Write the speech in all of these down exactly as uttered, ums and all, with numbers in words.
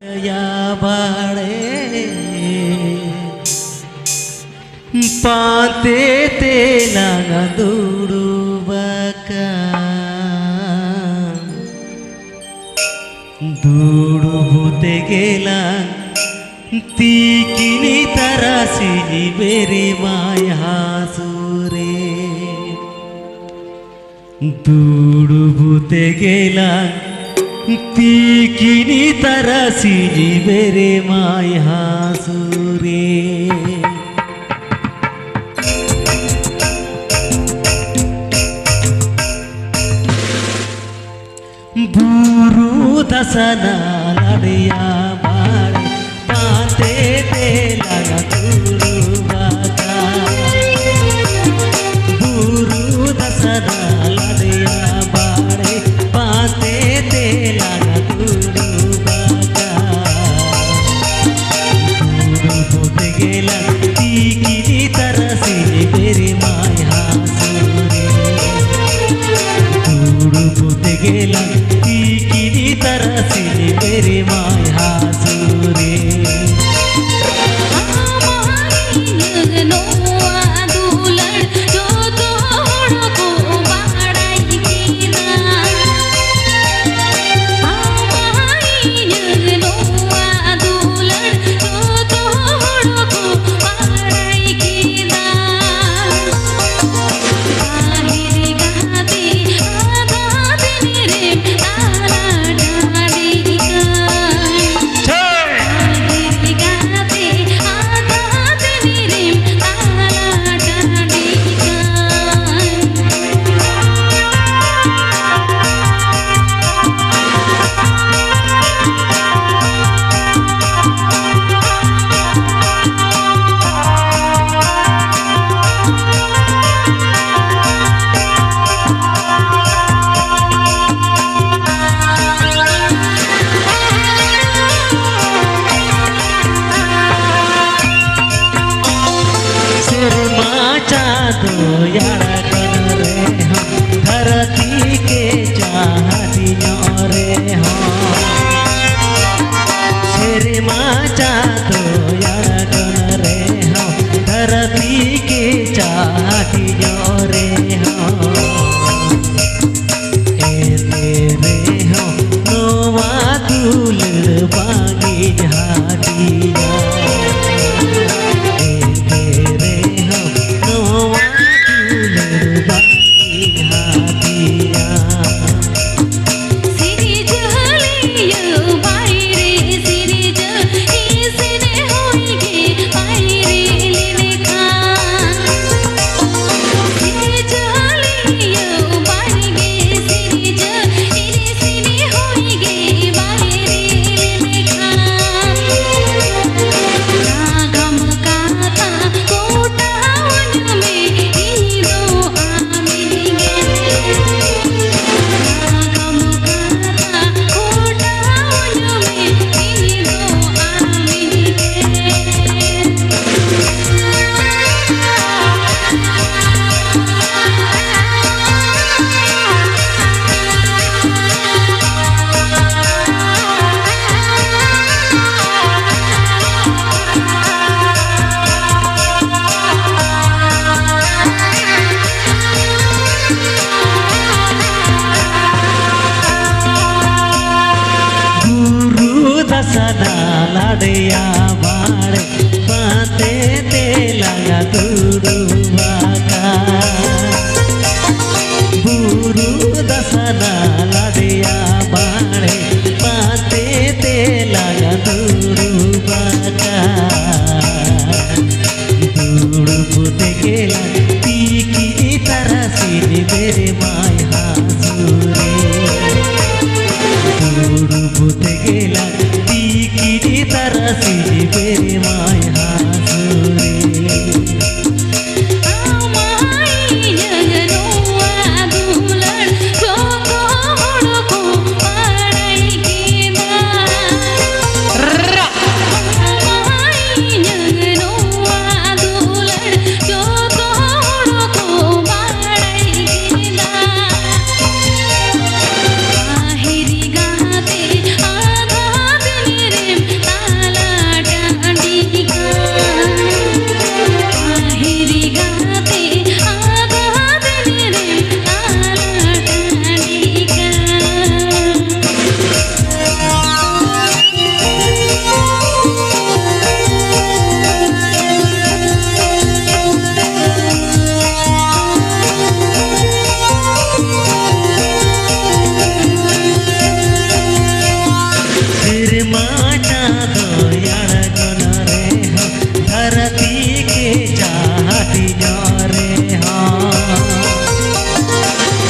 ᱭᱟ ᱵᱟᱲᱮ ᱯᱟᱱᱛᱮ ᱛᱮᱞᱟᱝ ᱫᱩᱲᱩᱵ ᱟᱠᱟᱱ᱾ ᱫᱩᱲᱩᱵ ᱛᱮᱜᱮ ᱞᱟᱝ ᱛᱤᱠᱤᱱ ᱛᱟᱨᱟᱥᱤᱧ ᱵᱮᱨᱮ ᱢᱟᱭ ᱦᱟᱸᱥᱩᱨᱮ᱾ ᱫᱩᱲᱩᱵ ᱛᱮᱜᱮ ᱞᱟᱝ ᱛᱤᱠᱤᱱ ᱛᱟᱨᱟᱥᱤᱧ ᱵᱮᱨᱮ ᱢᱟᱭ ᱦᱟᱸᱥᱩᱨᱮ᱾ ᱵᱩᱨᱩ ᱫᱟᱥᱟᱱᱟ ᱞᱟᱲᱮᱭᱟ ᱵᱟᱲᱮ ᱯᱟᱱᱛᱮ ᱛᱮᱞᱟᱝ ᱫᱩᱲᱩᱵ ᱟᱠᱟᱱ᱾ ᱵᱩᱨᱩ ᱫᱟᱥᱟᱱᱟ ᱞᱟᱲᱮᱭᱟ ᱵᱟᱲᱮ ᱯᱟᱱᱛᱮ ᱛᱮᱞᱟᱝ ᱫᱩᱲᱩᱵ ᱟᱠᱟᱱ᱾ ᱫᱩᱲᱩᱵ ᱛᱮᱜᱮ ᱞᱟᱝ ᱛᱤᱠᱤᱱ ᱛᱟᱨᱟᱥᱤᱧ ᱵᱮᱨᱮ ᱢᱟᱭ ᱦᱟᱸᱥᱩᱨᱮ᱾ ᱫᱩᱲᱩᱵ ᱛᱮᱜᱮ ᱞᱟᱝ ᱛᱤᱠᱤᱱ ᱛᱟᱨᱟᱥᱤᱧ ᱵᱮᱨᱮ ᱢᱟᱭ ᱦᱟᱸᱥᱩᱨᱮ᱾ ᱢᱟ ᱪᱟᱸᱫᱚᱭ ᱟᱬᱜᱚᱱ ᱨᱮᱦᱚᱸ, ᱫᱷᱟᱹᱨᱛᱤ ᱠᱮᱪᱟᱦ ᱦᱟᱹᱴᱤᱧᱚᱜ ᱨᱮᱦᱚᱸ, ᱮᱱᱛᱮ ᱨᱮᱦᱚᱸ ᱱᱚᱣᱟ ᱫᱩᱞᱟᱹᱲ ᱵᱟᱝᱤᱧ ᱦᱟᱹᱴᱤᱧᱟ᱾ ᱮᱱᱛᱮ ᱨᱮᱦᱚᱸ ᱱᱚᱣᱟ ᱫᱩᱞᱟᱹᱲ ᱵᱟᱝᱤᱧ ᱦᱟᱹᱴᱤᱧᱟ᱾ ᱥᱤᱨᱡᱟᱹᱞᱤᱭᱟᱹ ᱵᱟᱭᱨᱮ ᱥᱤᱨᱡᱟᱹ ᱤᱥᱤᱱ ᱦᱩᱭ ᱜᱮ ᱵᱟᱭᱨᱮ ᱞᱮᱱᱠᱷᱟᱱ᱾ ᱥᱤᱨᱡᱟᱹᱞᱤᱭᱟᱹ ᱵᱟᱭᱨᱮ ᱥᱤᱨᱡᱟᱹ ᱤᱥᱤᱱ ᱦᱩᱭ ᱜᱮ ᱵᱟᱭᱨᱮ ᱞᱮᱱᱠᱷᱟᱱ᱾ ᱱᱟᱜᱟᱢ ᱠᱟᱛᱷᱟ ᱜᱚᱴᱟᱣᱟᱹᱧ ᱢᱮ, ᱤᱧ ᱫᱚ ᱟᱢᱤᱧ ᱜᱮ᱾ ᱱᱟᱜᱟᱢ ᱠᱟᱛᱷᱟ ᱜᱚᱴᱟᱣᱟᱹᱧ ᱢᱮ, ᱤᱧ ᱫᱚ ᱟᱢᱤᱧ ᱜᱮ᱾ ᱜᱩᱨᱩ ᱫᱟᱥᱟᱱᱟ ᱞᱟᱰᱮᱭᱟ ᱵᱟᱲᱮ ᱯᱟᱛᱮ ᱛᱮ ᱞᱟᱜᱟ ᱫᱩᱲᱩᱵ ᱟᱠᱟᱱ᱾ ᱵᱩᱨᱩ ᱫᱟᱥᱟᱱᱟ ᱞᱟᱰᱮᱭᱟ ᱵᱟᱲᱮ ᱯᱟᱛᱮ ᱛᱮ ᱞᱟᱜᱟ ᱫᱩᱲᱩᱵ ᱟᱠᱟᱱ᱾ ᱫᱩᱲᱩᱵ ᱛᱮᱜᱮ ᱞᱟᱝ ᱛᱤᱠᱤᱱ ᱛᱟᱨᱟᱥᱤᱧ ᱵᱮᱨᱮᱢᱟᱭ ᱦᱟᱹᱥᱩᱨᱮ᱾ ᱫᱩᱲᱩᱵ ᱛᱮᱜᱮ ᱞᱟᱝ ᱛᱤᱠᱤᱱ ᱛᱟᱨᱟᱥᱤᱧ ᱵᱮᱨᱮᱢᱟᱭ ᱦᱟᱹᱥᱩᱨᱮ᱾ ᱟᱢᱟᱭ ᱤᱧᱟᱹᱝ ᱱᱚᱣᱟ ᱫᱩᱞᱟᱹᱲ ᱡᱚᱛᱚ ᱦᱚᱲ ᱠᱚ ᱵᱟᱲᱟᱭ ᱠᱮᱫᱟ᱾ ᱟᱢᱟᱭ ᱤᱧᱟᱹᱝ ᱱᱚᱣᱟ ᱫᱩᱞᱟᱹᱲ ᱡᱚᱛᱚ ᱦᱚᱲ ᱠᱚ ᱵᱟᱲᱟᱭ ᱠᱮᱫᱟ᱾ ᱯᱟᱹᱦᱤᱞ ᱜᱟᱛᱮ ᱟᱫᱷᱟ ᱫᱤᱱ ᱨᱮᱢ ᱛᱟᱦᱮᱸ ᱪᱟᱸᱫᱚᱭ ᱟᱬᱜᱚᱱ ᱨᱮᱦᱚᱸ, ᱫᱷᱟᱹᱨᱛᱤ ᱠᱮᱪᱟ ᱦᱟᱹᱴᱤᱧᱚᱜ ᱨᱮᱦᱚᱸ,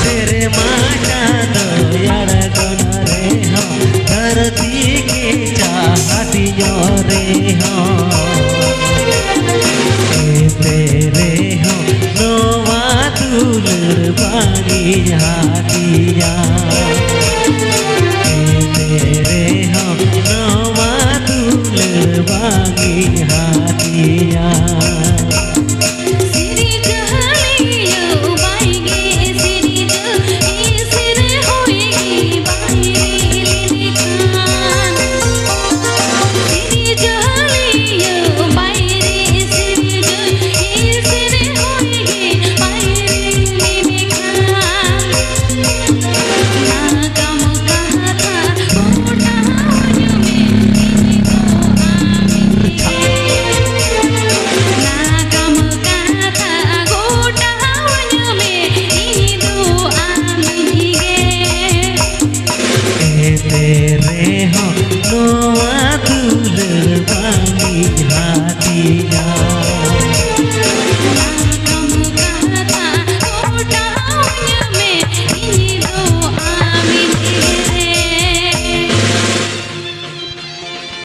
ᱥᱮᱨᱢᱟ ᱪᱟᱸᱫᱚᱭ ᱟᱬᱜᱚᱱ ᱨᱮᱦᱚᱸ, ᱫᱷᱟᱹᱨᱛᱤ ᱠᱮᱪᱟ ᱦᱟᱹᱴᱤᱧᱚᱜ ᱨᱮᱦᱚᱸ, ᱮᱱᱛᱮ ᱨᱮᱦᱚᱸ ᱱᱚᱣᱟ ᱫᱩᱞᱟᱹᱲ ᱵᱟᱝᱤᱧ ᱦᱟᱹᱴᱤᱧᱟ᱾ ᱮᱱᱛᱮ ᱨᱮᱦᱚᱸ ᱱᱚᱣᱟ ᱫᱩᱞᱟᱹᱲ ᱵᱟᱝᱤᱧ ᱦᱟᱹᱴᱤᱧᱟ᱾ ᱥᱤᱨᱡᱟᱹᱣᱤᱭᱟᱹ ᱵᱟᱭ ᱜᱮ ᱥᱤᱨᱡᱟᱹᱣ, ᱤᱥᱤᱨ ᱦᱚᱭ ᱜᱮ ᱵᱟᱭ ᱨᱤᱞ ᱞᱮᱠᱷᱟᱱ᱾ ᱥᱤᱨᱡᱟᱹᱣᱤᱭᱟᱹ ᱵᱟᱭ ᱨᱮ ᱥᱤᱨᱡᱟᱹᱣ, ᱤᱥᱤᱨ ᱦᱚᱭ ᱜᱮ ᱵᱟᱭ ᱨᱤᱞ ᱞᱮᱠᱷᱟᱱ᱾ ᱱᱟᱜᱟᱢ ᱠᱟᱛᱷᱟ ᱜᱚᱴᱟ ᱦᱚᱭ ᱢᱮ, ᱤᱧ ᱫᱚ ᱟᱢ ᱜᱮ᱾ ᱱᱟᱜᱟᱢ ᱠᱟᱛᱷᱟ ᱜᱚᱴᱟ ᱦᱚᱭ ᱢᱮ, ᱤᱧ ᱫᱚ ᱟᱢ ᱜᱮ᱾ ᱮᱱᱛᱮ ᱨᱮᱦᱚᱸ ᱱᱚᱣᱟ ᱫᱩᱞᱟᱹᱲ ᱵᱟᱝᱤᱧ